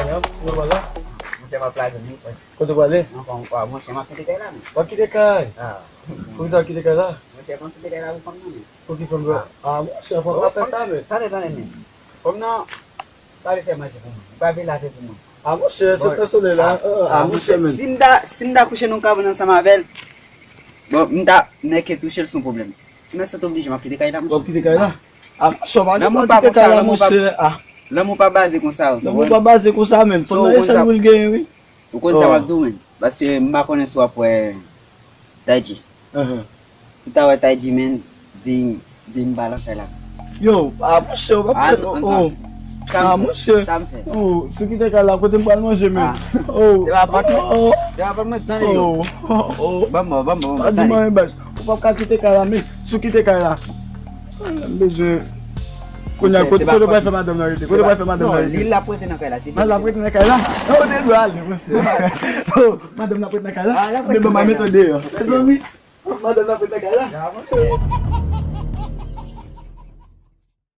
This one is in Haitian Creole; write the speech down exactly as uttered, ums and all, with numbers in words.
Ou pa la? Monchè, m ap lage, wi. Kote w prale? Ankò, ankò, monchè, m ap kite kay la, men. W ap kite kay? Ah. Poukisa w kite kay la? Monchè, m ap kite kay la pou fanm nan, men. Pou ki fanm nan? Ah, monchè, fanm nan pa fè sa, men. Tande, tande, men. Fanm nan pa vle fè manje pou mwen. Li pa vle lave pou mwen. Ah, monchè, se pèsonèl la. Ah, monchè, men. Si m ta, si m ta kouche nan yon kabann ansanm avè l, bon, m ta, nèg ke touche l, se yon pwoblèm. Men sot oblije, m ap kite kay la, monchè. W ap kite kay la? Ah, monchè, w pa gen dwa kite kay la, monchè. Ah. Lanmou pa baze konsa, ou konprann? Lanmou pa baze konsa, men. Fanm nan, e sèl moun l genyen, wi. Ou konn sa m ap di w, men. Paske m pa konnen si w ap wè Taji. Si w ta wè Taji, men, di, di m pa nan kay la. Yo, ah, monchè, w ap fè, oh, oh. Ah, monchè. Sa m fè. Oh, si w kite kay la, kote m pral manje, men? Oh, se pa pòt mwen. Se pa pòt mwen, tande, yo. Oh. Ban m, ban m, ban m, tande. Ou p ap ka kite kay la, men si w kite kay la. M bezwen. Kounye a, kote, kote w pral fè madanm nan rete? Kote w pral fè madanm nan rete? Non, li l ap rete nan kay la, se li. Madanm l ap rete nan kay la? Oh, te dwe ale, monchè. Oh, madanm l ap rete nan kay la? Ah, l ap rete nan kay la. Men bon, m a mete w deyò. Mezanmi, madanm l ap rete nan kay la? Ya, monchè.